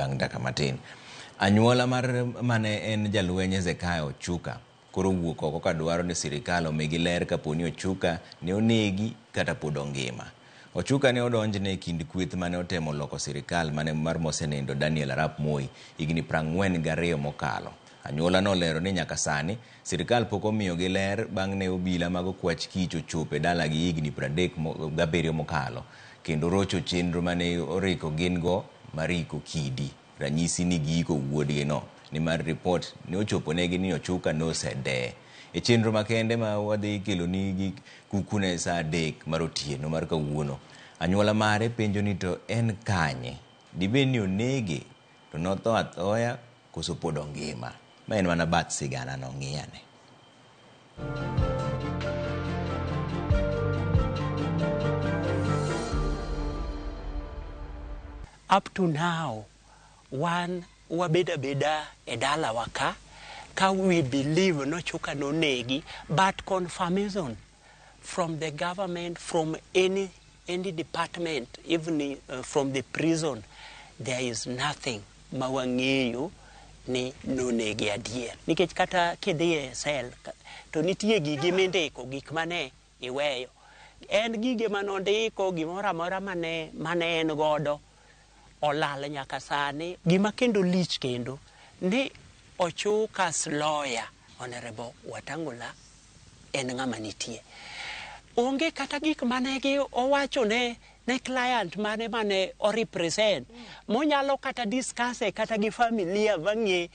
bang' dakika matin. Anyuola mar mane en jalweny Hezekiah Ochuka koro owuok oko ka dwaro ni sirikal omigi ler kaponi Ochuka ne onegi kata pod ongima. Ochuka ne odonjne e kind kweth mane otemo loko sirikal mane mar mosenindo Daniel Arap Moi higni 42 mokalo. Anyuola nolero ni nyaka sani sirikal pok omiyogi ler bang' ne obila mag okwach kich ochopo e dalagi higni 37 mokalo kendo rocho chenro mane oriko gin go mar iko kidi ranyisi ni giiko wuodgi no nimar ripot ne ochoponegi ni Ochuka nosedee. E chenro makende ma wadhi keloni gi kukune saa 3 mar otieno mar kawuono, anyuola mare penjo ni to en kanye? Dibed ni onege to notho athoya koso pod ongima? Ma en mana bath sigana no, ng'iyane. Up to now, wan wabedo abeda e dalawa ka, ka we believe ni Ochuka nonegi, but confirmation from the government, from any department, even from the prison, there is nothing ma wang'eyo ni nonege adier. Nikech kata kidhi e cell to nitie gigi mindiko, gik mane iweyo. En gige manondiko, gimoro amora mane en godo olal nyaka sani. Gima kendo lich kendo ni Ochuka's lawyer, Honorable Wetangula, en ng'ama nitie. Onge kata gik mane gi owacho ne client mane o represent monyalo kata discuss kata gi familia mang'e.